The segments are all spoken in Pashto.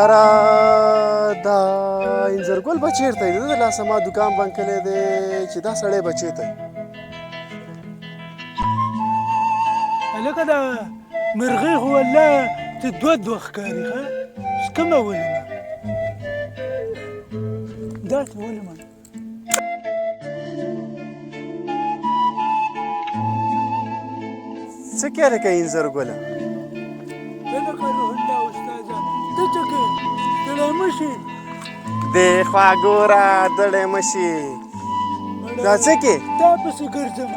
یاره دا انځرګل به چېرته دی؟ د لاسه ما دوکان بند کړی دی چې دا سړی به چېرته دی؟ هلکه دا مرغۍ خو والله چې دوه دوه ښکاري، ښه اوس کومه ولمه؟ داسې ولمه. څه کوې لکه انځر ګله؟ لکه روح الله استاذه، ته څه کوې؟ ستړی مه شې. دې خوا ګوره، دړی مه شې. دا څه کې؟ تا پسې ګرځم،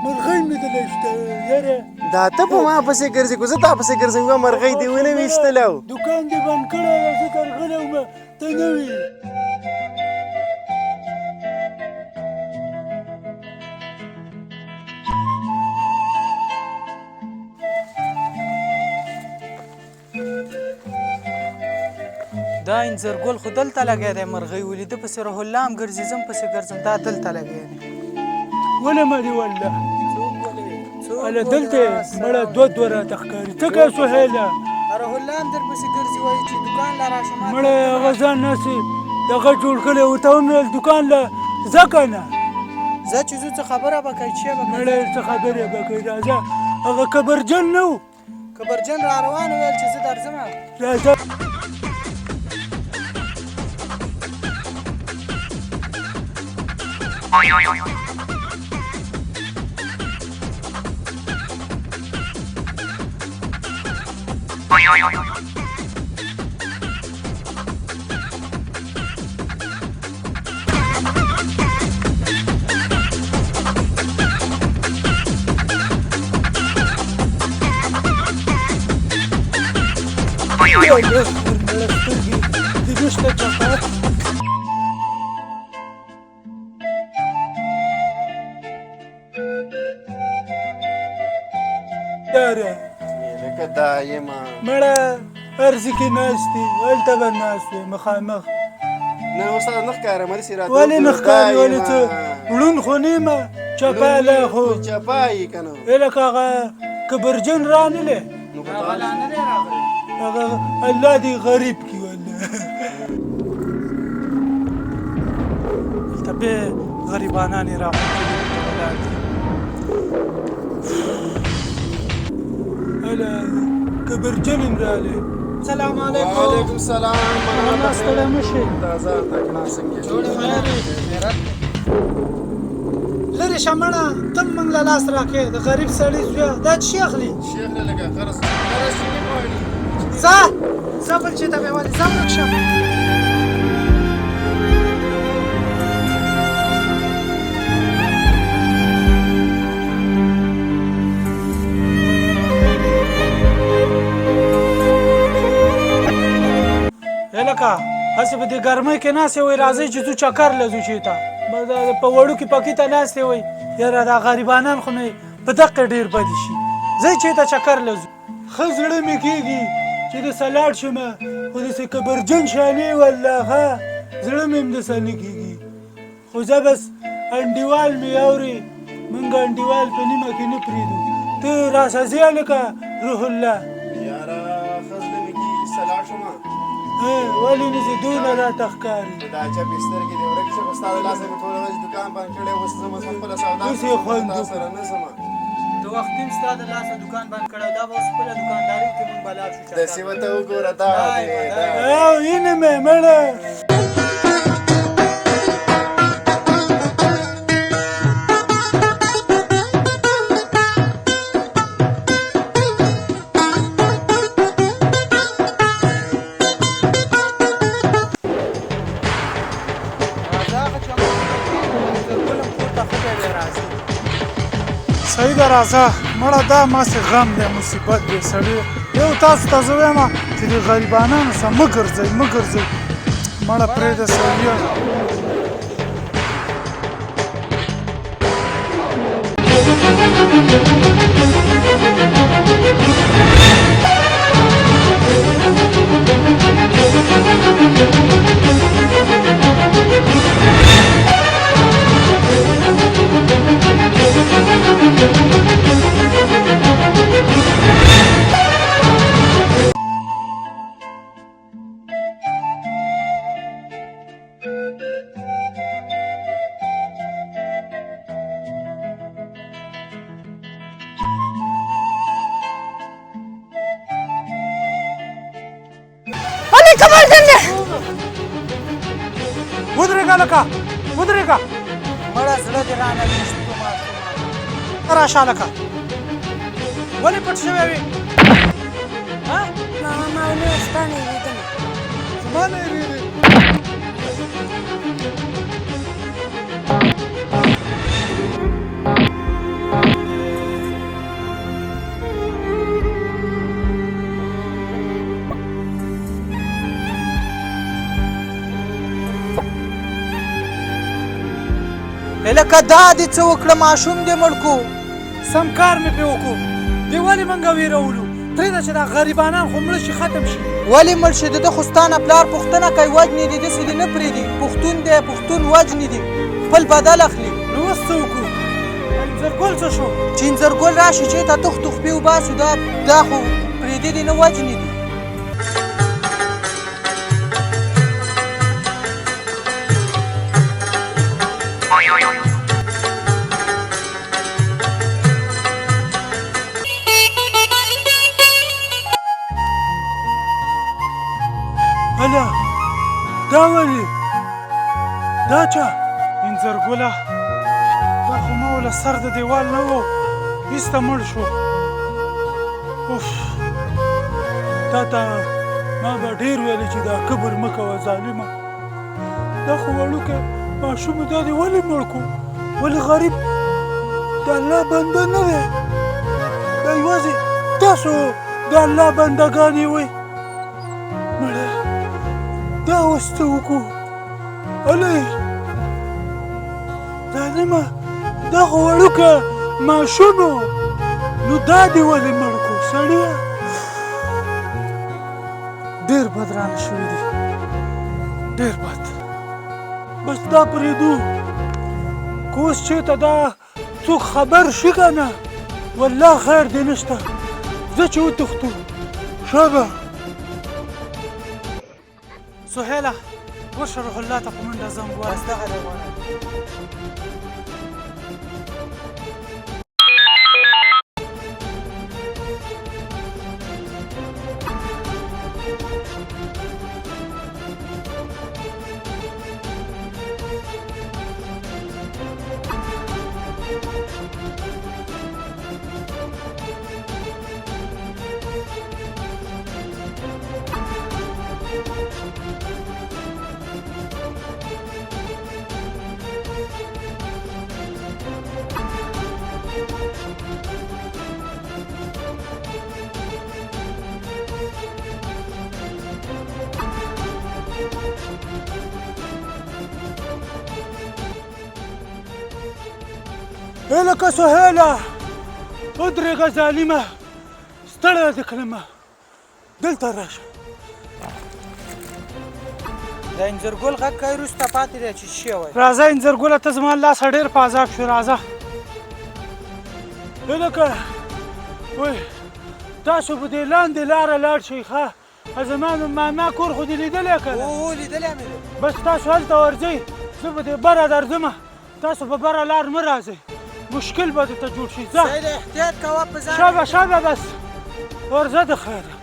مرغۍ مې دله شته یاره. دا ته په ما پسې ګرځې که زه تا پسې ګرځم؟ یوه مرغۍ دې ونه ویشتله. دوکان دې بند کړی دی، زه درغلی وم، ته نه وې. دا انځر ګل خو دلته لګی دی، مرغۍ ولیده پسې روح الله هم ګرځي، زه هم پسې ګرځم، دا دلته لګی دی. ولمه دې والله. هله دلته مړه دوه دوه راته ښکاري. څه کوې سهیله؟ روح الله هم در پسې ګرځي، وایي چې دوکان له راشه. ما مړه هغه ځان هسې دغه جوړ کړی، ورته ومې ویل دوکان له ځه که نه. ځه چې ځو، څه خبره به کوي، چې به کوي؟ مړه څه خبرې به کوي، راځه. هغه کبرجن نه و؟ کبرجن را روان، ویل چې زه درځم. راځه. مړه سترګې دې نشته چپه. یاره لکه دا یمه. مړه هر ځای کې ناست دي، هلته به ناست وي مخامخ. نه استاد، نه ښکارم، هسې راته. ولې نه ښکاري؟ ولې څه ړوند خو نه یم، چپه لا خو. چپه یې که نه؟ لکه هغه کبرجن رانلی. نو خو هغه لا نه دی راغلی. هغه الله دې غریب کړي والله. دلته به غریبانان یې راغونډ کړي، دلته ولاړ دي. هله کبرجن هم راغلی. سلام علیکم. وعلیکم سلام. الله ستړی مه شې. تازه تکړه، څنګه جوړ یې؟ خیرت لرې شه مړه، ته موږ له لاس راکې د غریب سړي زویه، دا څه اخلي؟ شیخ له لکه قرض قرض چې نه غواړي. ځه ځه، بل چېرته به ولې، ځه ورک شه. لکه هسې په دې ګرمۍ کې ناستې وئ، راځئ چې ځو چکر له ځو چېرته. په وړوکي پکي ته ناستې وئ. یاره دا غریبانان خو مې په دقه ډېر بدې شي. ځئ چېرته چکر له ځو. ښه زړه مې کېږي چې داسې لاړ شم، خو داسې کبرجن شانې والله ښه زړه مې هم داسې نه کېږي. خو زه بس انډیوال مې اوري، مونږ انډیوال په نیمه کې نه پرېږدو. ته راسه ځې هلکه روح الله. یاره ښه زړه مې کېږي چې لاړ شم. ولې نه ځې؟ دونه راته ښکاري. دا چپې سترګې دې ورکې شه، خو ستا د لاسه مې ټوله ورځ دوکان بند کړی، اوس ځم خپله سودا. اوس یې خوند. تا سره نه ځم. د وخت نیم ستا د لاسه دوکان بند کړی، دا به اوس خپله دوکانداري وکړي، موږ به لاړ شو چکر. داسې ورته وګوره، دا دی دا. او اینه مې مړه. راځه هغه چې انځر ګل هم کور ته ښه دی بیا راځي. صحیح ده، راځه مړه. دا ماسې غم دی، مصیبت دی سړی. یو تاسو ته زه وایم چې د غریبانانو سره مه ګرځئ، مه ګرځئ مړه، پرېږده سړیه. ودرېږه هلکه، ودرېږه. مړه زړه دې رانه ویشتو ماشومه. راشه هلکه، ولې پټ شوی وې؟ ها؟ ما نه ستا نه یېرېدمه. زما نه یېرېدې؟ هلکه دا دې څه وکړه، ماشوم دې مړ کو. سم کار مې پرې وکړو. دې ولې موږ ویرولو؟ پرېږده چې دا غریبانان خو مړه شي، ختم شي. ولې مړ شي؟ د ده خو ستا نه پلار پوښتنه کوي، وژني دي، داسې دې نه پرېږدي. پښتون دی، پښتون وژني دي، خپل بدل اخلي. نو اوس څه وکړو؟ انځرګل څه شو؟ چې انځرګل راشي چېرته تښتو خپې وباسو، دا خو پرېږدي دي نه، وژني دي. هله دا ولې؟ دا چا؟ انځرګله دا خو ما وله سر د دیوال نه و ایسته مړ شو. اوف، تا ته ما به ډېر ویلي چې دا کبر مه کوه ظالمه. دا خو وړوکی ماشوم، دا دې ولې مړ کړو؟ ولې غریب د الله بنده نه دی؟ دا یوازې تاسو د الله بندګان یې وئ. مړه دا اوس څه وکړو؟ هلئ ظالمه، دا خو وړوکی ماشوم و، نو دا دې ولې مړ کړو سړیه؟ ډېر بد رانه شوي دي، ډېر بد. بس دا پرېږدو، که اوس چېرته دا څوک خبر شي که نه، والله خیر دې نشته. زه چې وتښتو ښه به. سهیله ورشه روح الله ته په منډه زنګ ووهه. بس دغه دی غواړم. هلکه سهیله ودرېږه ظالمه، ستړی دې کړمه، دلته راشه. د انځرګل غږ کوي وروسته پاتې دی چې شی وایي. راځه انځرګله، ته زما لاسه ډېر په عذاب شو. راځه هلکه. وایي تاسو به دې لاندې لاره لاړ شئ، ښه؟ زما د ماما کور خو دې لیدلی که نه؟ هو لیدلی مې دی. بس تاسو هلته ورځئ، زه به دې بره درځمه، تاسو به بره لار مه راځئ، مشکل به درته جوړ شي. ځه سهیله احتیاط کوه په ځان. شابه شابه، بس ورځه د خیره.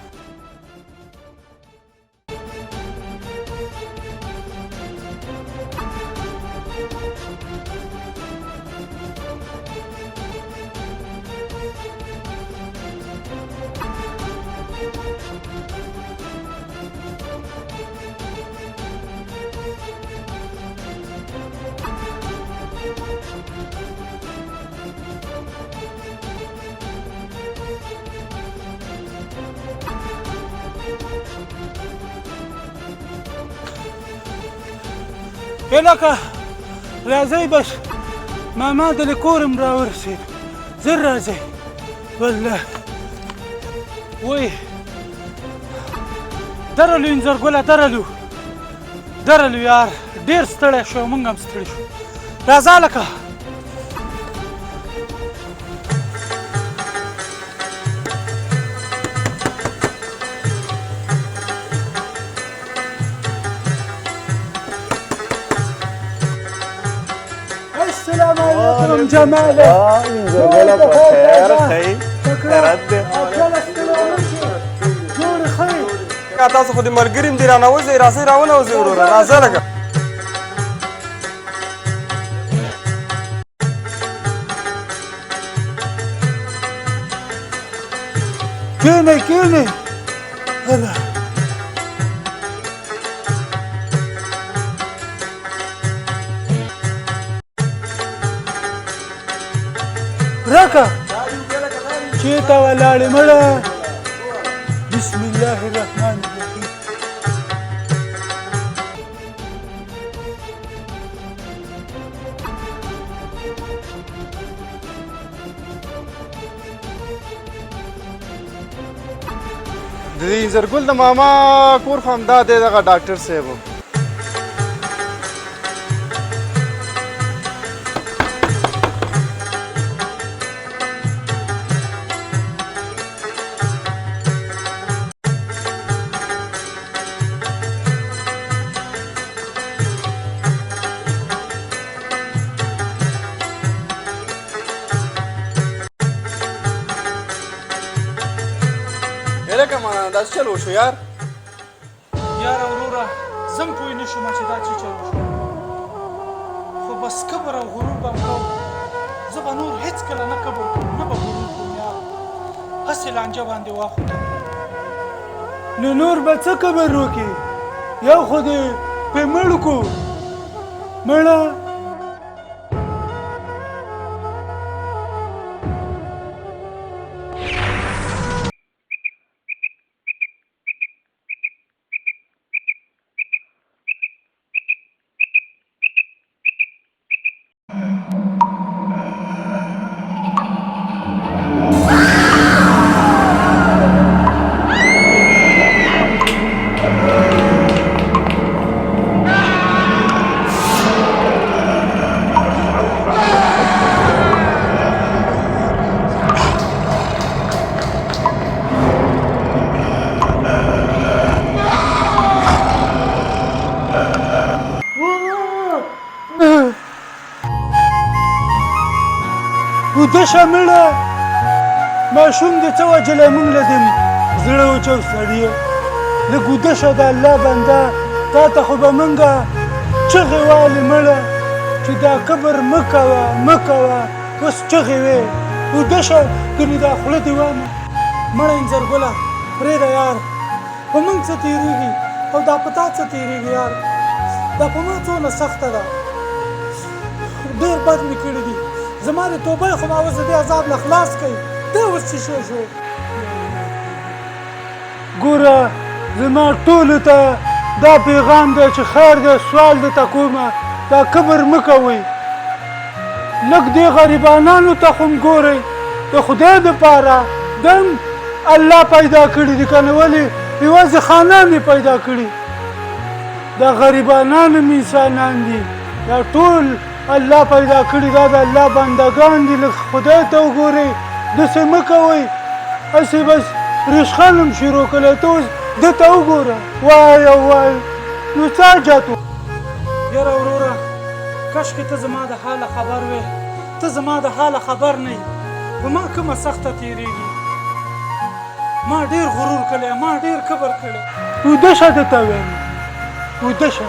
هلکه راځئ، بس ماما د کور هم راورسېد، زر راځئ. والله وای درلو انځرګله، درلو درلو یار، ډېر ستړی شو، موږ هم ستړي شو. راځه هلکه. السلام علیکم جماله. انځرګله په خیر ښه خیرات دی. جوړ ښه؟ تاسو خو د ملګري هم دي، رانه وځئ، راځئ، راونه وځئ وروره، راځه لږه. کښېنئ کښېنئ. هله راکه چېرته ولاړې مړه؟ بسم الله الرحمن الرحیم. د دې انځرګل د ماما کور خو همدا دی، دغه ډاکټر صاحب. هلکه ما دا څه چل وشو یار؟ یاره وروره زه هم پوه نه شوم چې دا څه چل وشو، خو بس کبر او غرور به هم کوم. زه به نور هېڅکله نه کبر کوم نه به غرور کوم یار، هسې لانجه باندې واخوتم. نو نور به څه کبر وکړي؟ یو خو دې پې مړ کو مړه. ویده شه مړه، ماشوم دې څه وژلی؟ موږ له دې زړه وچو سړیه، لږ ویده شه د الله بنده. تا ته خو به موږ چغې والې مړه چې دا کبر مه کوه مه کوه، اوس چغې وې. ویده شه ګنې دا خوله دې وامه. مړه انځرګله پرېږده یار، په موږ څه تېرېږي او دا په تا څه تېرېږي یار؟ دا په ما څونه سخته ده، ډېر بد مې کړي دي. زما د توبې خو ما اوس د دې عذاب نه خلاص کړئ. دا اوس څه شی شو؟ ګوره زما ټولو ته دا پیغام دی چې خیر دی، سوال درته کومه، دا کبر مه کوئ. لږ دې غریبانانو ته خو هم ګورئ د خدای دپاره، دم الله پیدا کړي دي که نه، ولې یوازې خانان یې پیدا کړي؟ دا غریبانان هم انسانان دي، دا ټول الله پیدا کړي، دا د الله بندګان دي. لږ خدای ته وګورئ، داسې مه کوئ. هسې بس ریشخند هم شروع کړی، ته اوس ده ته وګوره وای او وای، نو څه حاجت و؟ یاره وروره کاشکې ته زما د حاله خبر وې، ته زما د حاله خبر نه یې، په ما کومه سخته تېرېږي. ما ډېر غرور کړی، ما ډېر کبر کړی. ویده شه درته وایم، ویده شه.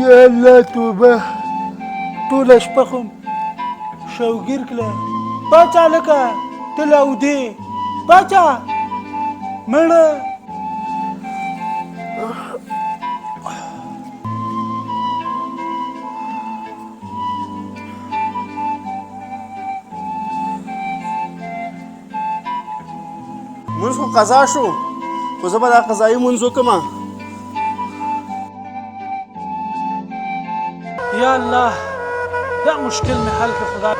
یا الله توبه، ټوله شپه خو شوګیر کړه. پاچا لکه ته لا اودې، پاچا مړه. مونځ خو قضا شو، خو زه به دا قضایي مونځ وکړم. یا الله دا مشکل مې حل کړه خدای.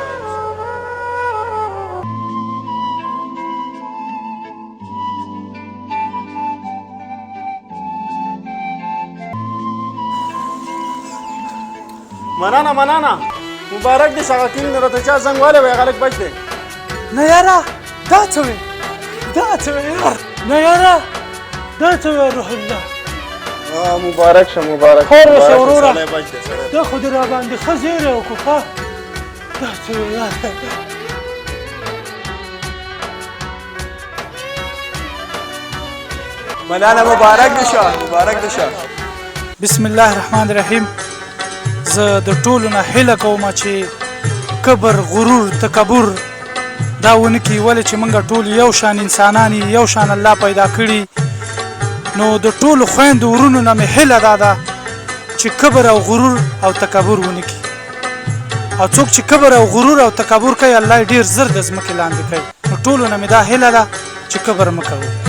مننه مننه، مبارک دې شه. هغه کلي نه راته چا زنګ والی وایي هغه لږ بچ دی. نه یاره دا څه وې، دا څه وې یار؟ نه یاره دا څه وې روح الله؟ مبارک شه مبارک. خیر اوسه وروره، دا خو دې راباندې ښه زیری وکړو. ښه دا څه وې یار؟ مننه، مبارک دې شه، مبارک دې شه. بسم الله الرحمن الرحیم. زه د ټولو نه هیله کوم چې کبر، غرور، تکبر دا ونه کړي، ولې چې موږ ټول یو شان انسانان یو، یو شان الله پیدا کړي. نو د ټولو خویندو ورونو نه مې هیله دا ده چې کبر او غرور او تکبر ونه کړي، او څوک چې کبر او غرور او تکبر کوي، الله یې ډېر زر د ځمکې لاندې کوي. نو ټولو نه مې دا هیله ده چې کبر مه کوئ.